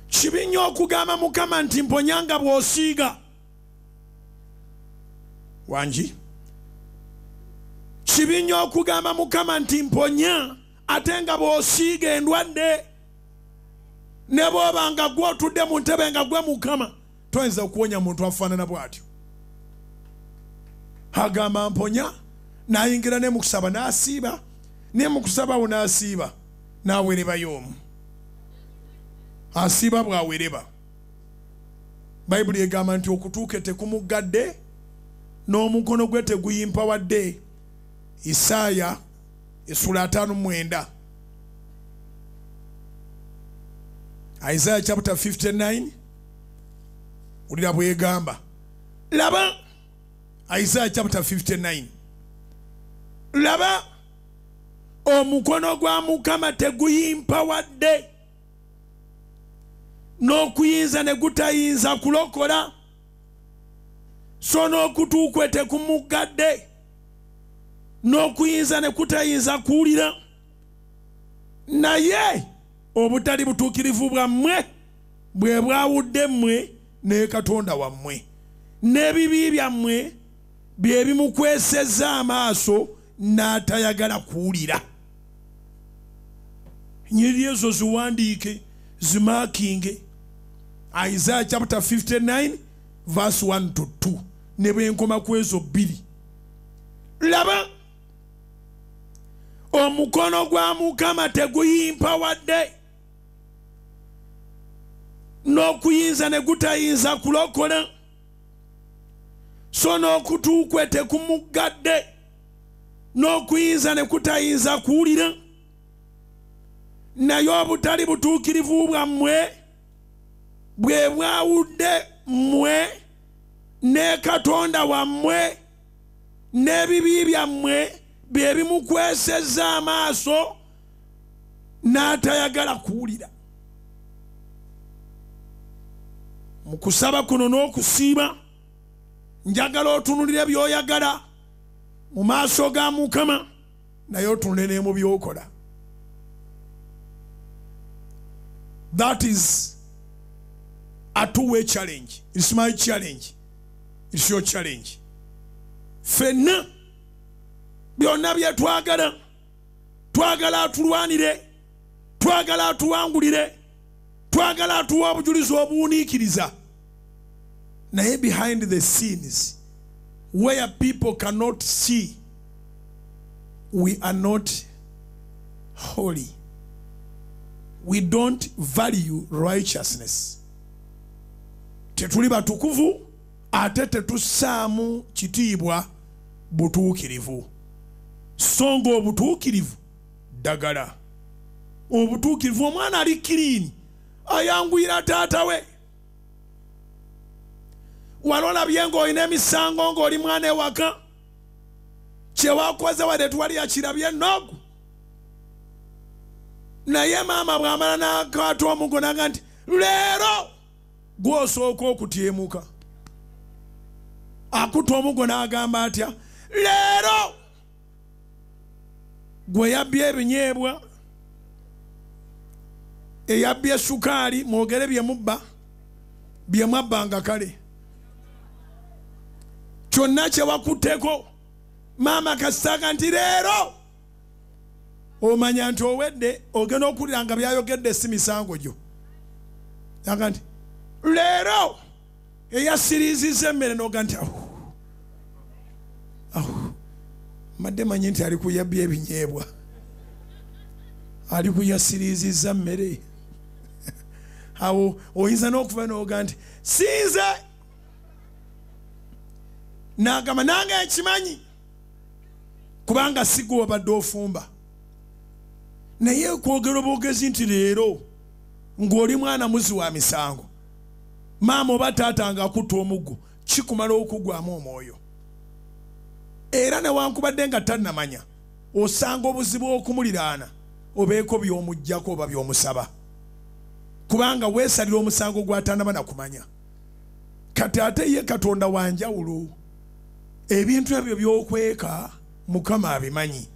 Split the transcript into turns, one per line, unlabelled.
Kibi nnyo okugamba Mukama nti mponya nga bw'osiiga. Wangi. Kibi nnyo okugamba Mukama nti mponya ate nga bw'osiiga endwadde. Ne bw'oba nga gwe otudde mu ntebe nga gwe Mukama, toyinza kuwonya muntu afaanana bw'atyo. Agamba mponya, n'ayingira ne mu kusaba n'asiiba, ne mu kusaba awo n'asiiba, n'awerebayo omu. Asiiba bw'awereba. Bayibuli egamba nti okutuuke tekumuggadde n'omukono gwe teguyimpawadde. Isaaya essula 59. Isaiah chapter 59. Wulira bw'egamba. Laba Isaiah chapter 59. Laba omukono gwa Mukama teguyimpawadde n'okuyinza ne gutayinza kulokola, so n'okutu kwe tekumuggadde n'okuyinza ne kutayinza kuwulira. Naye obutali butuukirivu bwammwe bwe bwawudde mmwe ne Katonda wammwe, n'ebibi byammwe bye bimukwesezza amaaso n'atayagala kuwulira. Ennyiriri ezo ziwandiike, zimaakinge. Isaiah chapter 59 verse 1 to 2. Ne bwe nkoma ku ezo bbiri. Laba omukono gwa Mukama teguyimpawadde n'okuyinza ne gutayinza kulokola, so n'okutu kwe tekumuggadde n'okuyinza ne kutayinza kuwulira. Naye obutali butuukirivu bwammwe bwe bwawudde mmwe ne Katonda wammwe, n'ebibi byammwe bye bimukwesezza amaaso n'atayagala kuwulira. Mu kusaba kuno n'okusiiba, njagala otunulire by'oyagala mu maaso ga Mukama, naye otunule ne mu by'okola. That is a two-way challenge. It's my challenge. It's your challenge. Ffenna byonna bye twagala, twagala atulwanire, twagala atuwangulire, twagala atuwa obujulizi obuwuniikiriza. Naye behind the scenes, where people cannot see, we are not holy. We don't value righteousness. Tetuli batukuvu ate tetussaamu kitiibwa butuukirivu. So nga obutuukirivu ddagala. Obutuukirivu, omwana ali clean ayanguyira taata we. Wali olabye ng'olina emisango ng'oli mwana ewaka, kye wakoze wadde twali yakirabye n'ogu. Naye maama bw'amala n'akwata omugo n'agamba nti leero gw'osooka okutyemuka. Akuta omugo n'agamba atya, leero gwe yabbye ebinyeebwa, eyabbye sukaali, mwogere bye mubba, bye mwabbanga kale. Kyonna kye wakutteko maama kasitaka nti leero omanya nti owedde, ogenda okuwulira nga byayogedde si misango gyo. Aga nti leero eyasiriizizza emmere, n'oga nti awu awu, mbadde manyi nti ali kuyabbya ebinyeebwa, ali kuyasiriizizza mmere. Awo oyinza n'okuva n'oga nti sinze, n'agamba nange nkimanyi, kubanga si gwe wabadde ofumba. Naye kwogera obwogezi nti leero ng'oli mwana muzi wa misango, maama oba taata ng'akutta omuggo, kikumala okugwamu omwoyo. Era newankubadde nga tannamanya, osanga obuzibu okumuliraana obeeko by'omuggyako oba by'omusaba, kubanga weesalira omusango gw'atannaba na kumanya. Kati ate ye Katonda wa njawulo, ebintu ebyo by'okweka Mukama abimanyi.